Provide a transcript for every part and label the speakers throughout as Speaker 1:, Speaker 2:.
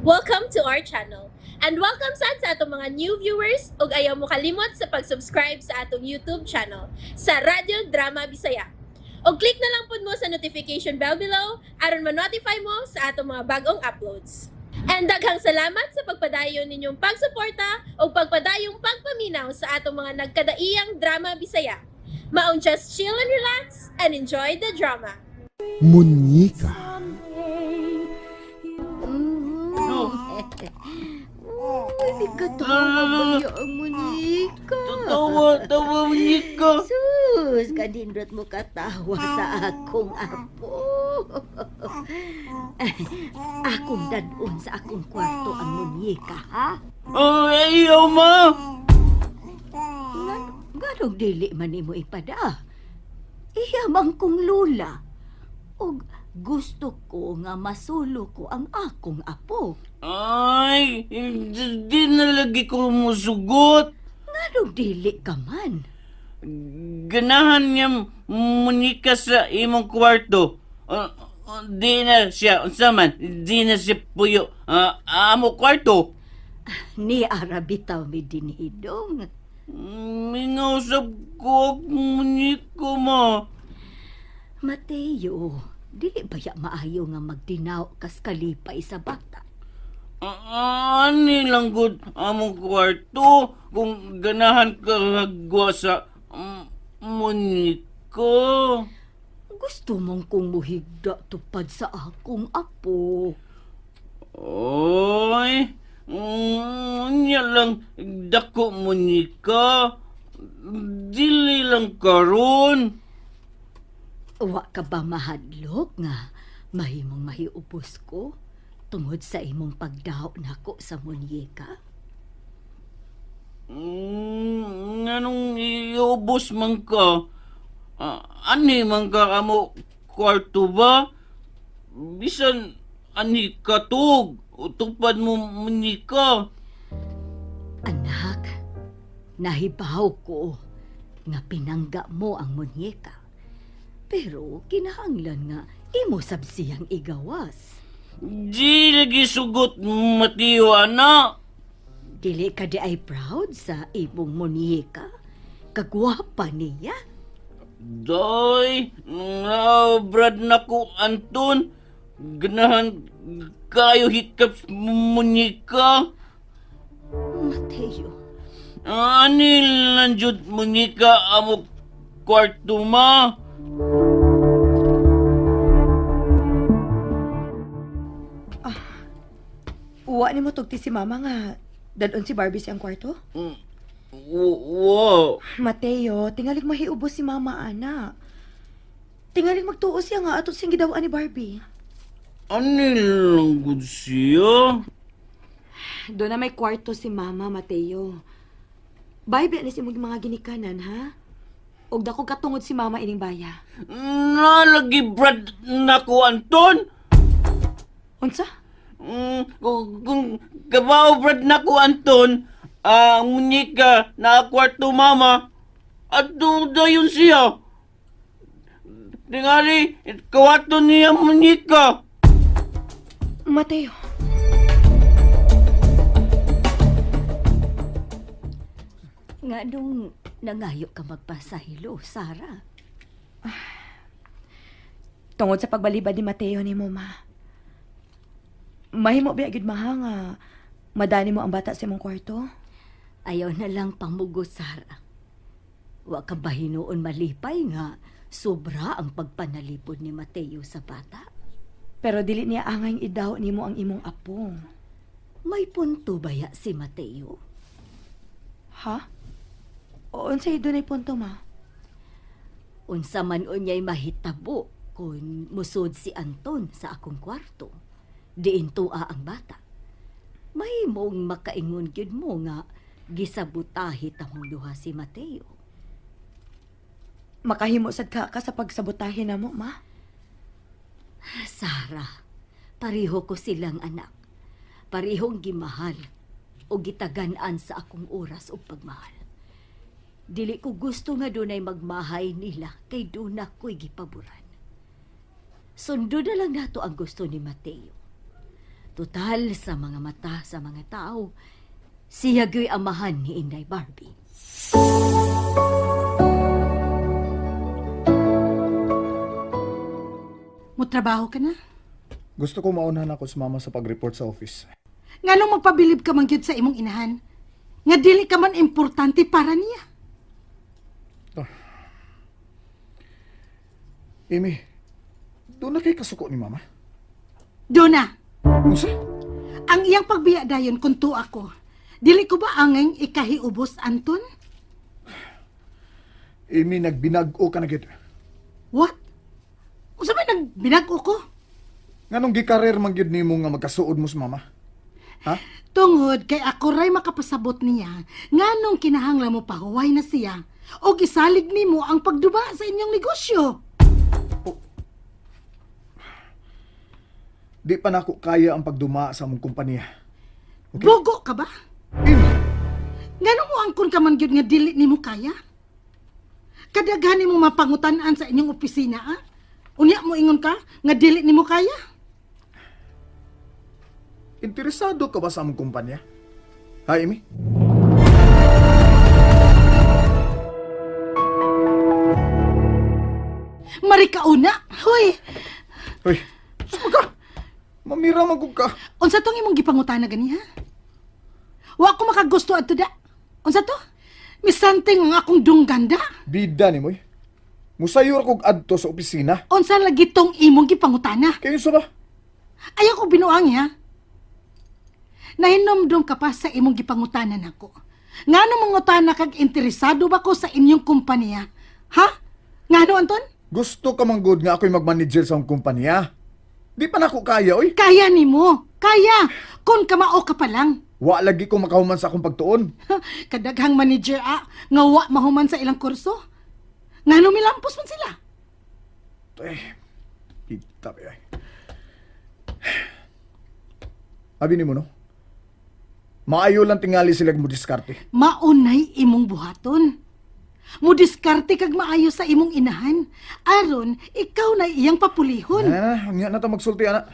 Speaker 1: Welcome to our channel. And welcome sad sa atong mga new viewers ug ayaw mo kalimot sa pag-subscribe sa atong YouTube channel sa Radyo Drama Bisaya. Og click na lang pud mo sa notification bell below aron ma-notify mo sa atong mga bagong uploads. And daghang salamat sa pagpadayon ninyong pagsuporta ug pagpadayong pagpaminaw sa atong mga nagkadaiyang drama Bisaya. Maong just chill and relax and enjoy the drama.
Speaker 2: Munyika.
Speaker 3: No.
Speaker 4: Uy, katawa ba niya ang munika?
Speaker 3: Tawa, tawa, munyika.
Speaker 4: Sus, kanindot mo katawa sa akong apo. Akong dadon sa akong kwarto ang munyika, ha?
Speaker 3: Oh, ayaw, ma.
Speaker 4: Nganong dili man nimo ipada? Iya man kong lula. Og gusto ko nga masulo ko ang akong apo.
Speaker 3: Ay, di na lagi ko musugot.
Speaker 4: Nganong dili ka man?
Speaker 3: Ganahan niya munyika sa imong kwarto. Di na siya, unsa man, di na siya puyo. Amo kwarto.
Speaker 4: Ni Arabitaw mi dinhidong.
Speaker 3: Minausap ko ang munyika, ma.
Speaker 4: Mateo, dili baya maayo nga magdinaw kas kalipay sa bata?
Speaker 3: Ani lang gud among kwarto kung ganahan ka hagwa sa munyika.
Speaker 4: Gusto mong kong muhigda tupad sa akong apo.
Speaker 3: Oy, unya lang dako munyika. Dili lang karon.
Speaker 4: Wa ka ba mahadlok nga mahimong mahiubos ko tungod sa imong pagdaw nako sa munyeka?
Speaker 3: Nganong iubos man ka? Ani man ka amo kwarto ba? Bisan ani katug, tupad mo munyika.
Speaker 4: Anak, nahibaw ko nga pinangga mo ang munyeka. Pero kinahanglan nga imo sab siyang igawas.
Speaker 3: Di lagi sugot Mateo, ana.
Speaker 4: Dili ka di ay proud sa imong munyeka? Kagwapa niya.
Speaker 3: Day, nga brad na ko, Anton. Ganahan kayo hikap munyika.
Speaker 4: Mateo,
Speaker 3: Ani lang jud munyika amo kwarto ma.
Speaker 5: Uwa ni mo tugti si mama nga dadon si Barbie siyang kwarto?
Speaker 3: Wa.
Speaker 5: Mateo, tingalig mahiubos si mama, ana. Tingalig magtuo siya nga ato siyang gidawaan ni Barbie.
Speaker 3: Ani lang gud siya.
Speaker 5: Doon na may kwarto si mama, Mateo. Bye, ni si mong mga ginikanan, ha? Og dako katungod si mama ining baya.
Speaker 3: Nalagi brad na ko, Anton.
Speaker 5: Unsa?
Speaker 3: Kung kabaw brad na ko, Anton, ang munyika na kwarto mama, at dayon siya. Tingali, kawato niya munyika.
Speaker 5: Mateo.
Speaker 4: Nga nung nangayo ka magpasahilo, Sara.
Speaker 5: Tungod sa pagbalibad ni Mateo ni mo, ma. Mahimo biya gyud maha nga madani mo ang bata sa imong kwarto?
Speaker 4: Ayaw na lang pamugo, Sara. Wa ka ba hinuon malipay nga sobra ang pagpanalipod ni Mateo sa bata?
Speaker 5: Pero dili niya angay idaw nimo ang imong apo.
Speaker 4: May punto baya si Mateo?
Speaker 5: Ha? O unsay dunay punto ma?
Speaker 4: Unsa man unyay mahitabo kung musod si Anton sa akong kwarto. Diin tuwa ang bata. May mong makaingon gyud mo nga gisabutahi tamong duha si Mateo.
Speaker 5: Makahimo sad ka ka sa pagsabotahe na mo, ma.
Speaker 4: Sara, pareho ko silang anak. Parehong gimahal o gitagan-an sa akong oras o pagmahal. Dili ko gusto nga dunay magmahay nila kay duna ko'y gipaboran. Sundo na lang nato ang gusto ni Mateo. Total sa mga mata sa mga tao, siya gyo'y amahan ni Inday Barbie.
Speaker 6: Mutrabaho ka na?
Speaker 7: Gusto ko maunahan ako sa mama sa pag-report sa office.
Speaker 6: Nganong magpabilib ka man gyud sa imong inahan? Nga dili ka man importante para niya.
Speaker 7: Amy, doon na kay kasuko ni mama.
Speaker 6: Dona,
Speaker 7: Unsa?
Speaker 6: ang iyang pagbiya dayon kung tuwa ko. Dili ko ba angeng ikahiubos, Anton?
Speaker 7: Amy, nagbinag-o ka na gid.
Speaker 6: What? Unsa may nagbinag-o ko?
Speaker 7: Nganong gikarer man gyud nimo nga magkasuod mo sa mama? Ha?
Speaker 6: Tungod kay ako ray makapasabot niya nganong kinahanglan mo pahuway na siya o gisalig nimo ang pagduba sa inyong negosyo.
Speaker 7: Di pa nako kaya ang pagduma sa among kumpanya. Okay.
Speaker 6: Bugo ka ba?
Speaker 7: Amy,
Speaker 6: Ngano mo angkon ka man gyud nga dili nimo kaya? Kadaghan nimo mapangutan-an sa inyong opisina, ah? Unya mo ingon ka nga dili nimo kaya?
Speaker 7: interesado ka ba sa among kumpanya? Ha, Amy?
Speaker 6: Marikauna. Hoy,
Speaker 7: Hoy, suma ka! Mamira man gud ka.
Speaker 6: unsa tong imong gipangutana gani ha? Wa ko makagusto adto da. Unsa to? Misanting ang akong dungganda.
Speaker 7: Bida ni mo eh. Musayor kog adto sa opisina.
Speaker 6: Unsa lagi tong imong gipangutana?
Speaker 7: Kayo sa ba?
Speaker 6: Ayaw ko binuang ha. Nahinomdom ka pa sa imong gipangutana nako. Ngano mangutana kag interesado ba ko sa inyong kumpanya? Ha? Ngano Anton?
Speaker 7: Gusto ka man gud nga ako'y magmanager sa among kumpanya. Di pa nako kaya, oy.
Speaker 6: Kaya nimo. Kaya. Kung kamao ka pa lang.
Speaker 7: Wa lagi ko makahuman sa akong pagtuon.
Speaker 6: Kadaghang manager a nga wa mahuman sa ilang kurso. Ngano milampos man sila?
Speaker 7: Eh, kita ba ay. Abi nimo no? Maayo lang tingali sila mo diskarte.
Speaker 6: Maunay imong buhaton. Mudiskarte kag maayo sa imong inahan. Aron, ikaw na iyang papulihon.
Speaker 7: Na, na, na ta magsulti ana.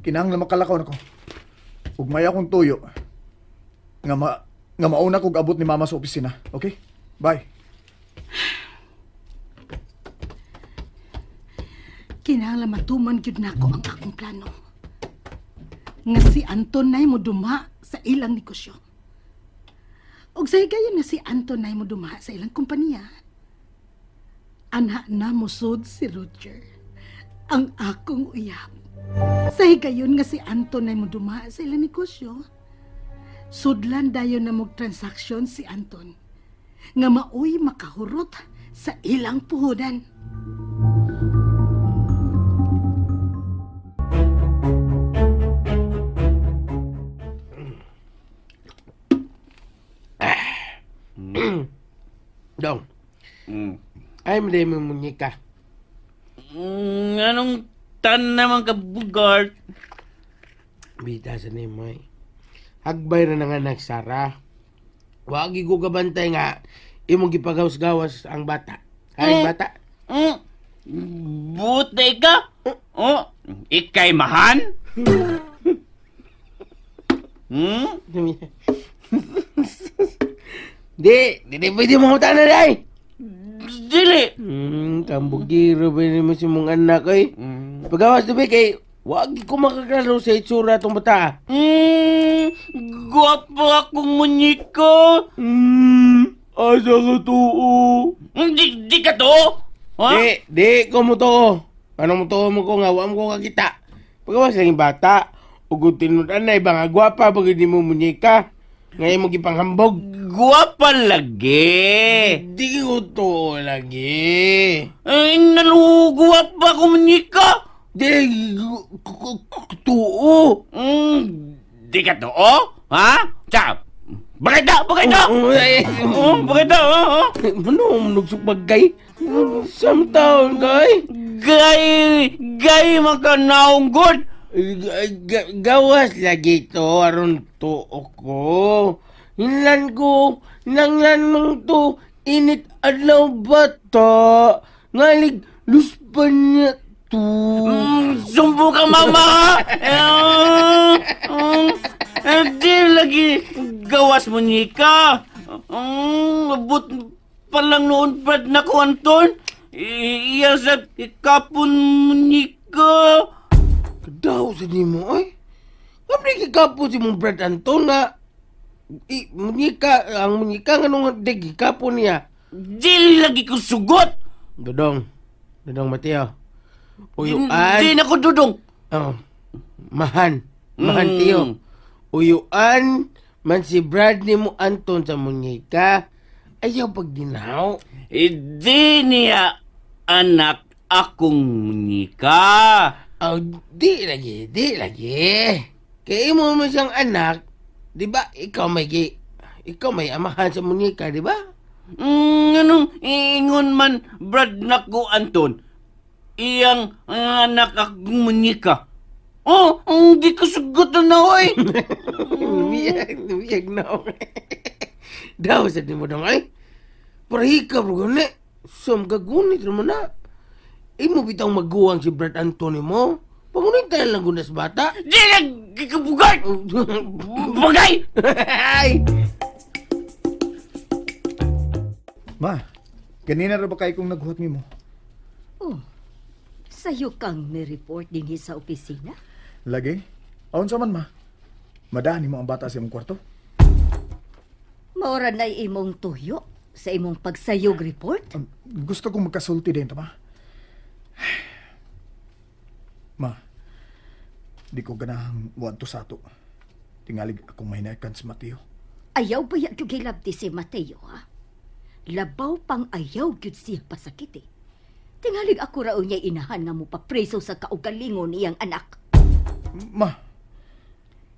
Speaker 7: Kinahanglan makalakaw nako. Ug may akong tuyo. Nga mauna kog abot ni mama sa opisina. Okay? Bye.
Speaker 6: Kinahanglan matuman gyud nako ang akong plano. Nga si Anton nay mo duma sa ilang negosyo. Og sa higayon nga si Anton nay mo duma sa ilang kompanya. Anha na mosud si Roger, ang akong uyab. Sa higayon nga si Anton nay mo duma sa ilang negosyo, sudlan dayon na mog transaksyon si Anton nga maoy makahurot sa ilang puhunan.
Speaker 8: Dong. Ay, mo mo munyika.
Speaker 3: Anong tan naman ka, Bugart?
Speaker 8: Bita sa nimo eh. Hagbay na nga anak Sara. Wagi ko gabantay nga imong gipagawas-gawas ang bata. Ay, bata.
Speaker 3: Buti ka? Oh, ikay mahan?
Speaker 8: Di, di, di pwede mo na day.
Speaker 3: Dili.
Speaker 8: Kambugiro ba mo si mong anak oy. Pagawas tabi kay wagi ko makaklaro sa itsura tong bata.
Speaker 3: Gwapo akong munyiko.
Speaker 8: Asa ka tuo?
Speaker 3: Di ka to? Ha?
Speaker 8: Di, di ko mo to. Ano mo to mo ko nga wa mo ko kakita. Pagawas lang yung bata. Ug tinud anay ba nga gwapa pag di mo munyika. Ngayon mo gipanghambog.
Speaker 3: Gwapa lagi.
Speaker 8: Di ko to lagi.
Speaker 3: Ay, nalugwapa ako munyika.
Speaker 8: Di ko tuo.
Speaker 3: Di ka to, oh? Ha? Tsa, bakit da? Bakit da? Oh, bakit da? Oh, oh.
Speaker 8: Ano, nagsukbag kay? Some taon kay?
Speaker 3: Gay, gay makanaong good.
Speaker 8: Gawas lagi to, aron tuo ko. Hinlan ko, nanglan mong to, init adlaw bata. Ngalig, luspan niya to.
Speaker 3: Sumbo ka, mama! lagi gawas munyika. Abot pa lang noon Brad na ko, Anton. Iya sa ikapon munyika.
Speaker 8: Kadaw sa nimo oy. Kapri gikapo si mong Brad Anton nga i, munyika, ang munyika nga nung di gikapo niya.
Speaker 3: Di lagi ko sugot.
Speaker 8: Dodong. Dodong Mateo. Uyuan.
Speaker 3: Di na ko dudong.
Speaker 8: Oh, mahan. Mahan tiyo. Uyuan man si Brad ni mo Anton sa munyika. Ayaw pag ginaw.
Speaker 3: Hindi niya anak akong munyika.
Speaker 8: Oh, di lagi, di lagi. Kaya imo man siyang anak, di ba? Ikaw may ikaw may amahan sa munyika, di ba?
Speaker 3: Anong iingon man Brad nako Anton? Iyang anak akong munyika. Oh, hindi ko sugot na oy.
Speaker 8: Lumiyag, lumiyag na ako. Daw sa di mo dong ay. Parahika bro gani. Sum kagunit mo na. Imo bitang maguwang si Brad Anthony mo. Pangunit tayo lang gunas bata.
Speaker 3: Di nagkikabugay! Bagay!
Speaker 8: Ay!
Speaker 7: Ma, ganina ra ba kay kong naghuwat nimo?
Speaker 4: Oh, sayo kang may report dinhi sa opisina?
Speaker 7: Lagi? Aon sa man ma? Madaan nimo ang bata sa imong kwarto?
Speaker 4: Maura na'y imong tuyo sa imong pagsayog report?
Speaker 7: Gusto kong magkasulti din, ma. Ma, di ko ganahang buwan sa ato. Tingalig akong mahinayakan si Mateo.
Speaker 4: Ayaw ba ya gyud gilabti si Mateo, ha? Labaw pang ayaw gyud siya pasakit eh. Tingalig ako raw niya inahan nga mo papreso sa kaugalingon niyang anak.
Speaker 7: Ma,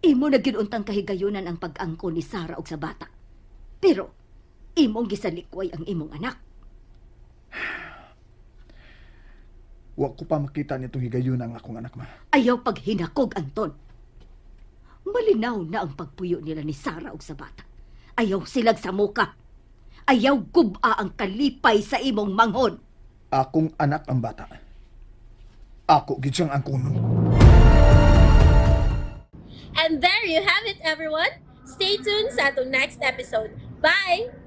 Speaker 4: Imo na gyud untang kahigayunan ang pag-angko ni Sara og sa bata. Pero imong gisalikway ang imong anak.
Speaker 7: wa ko pa makita nitong higayon ang akong anak, ma.
Speaker 4: Ayaw paghinakog, Anton. Malinaw na ang pagpuyo nila ni Sara og sa bata. Ayaw silag sa muka. Ayaw guba ang kalipay sa imong manghon.
Speaker 7: Akong anak ang bata. Ako gid siyang angkonon.
Speaker 1: And there you have it, everyone. Stay tuned sa atong next episode. Bye!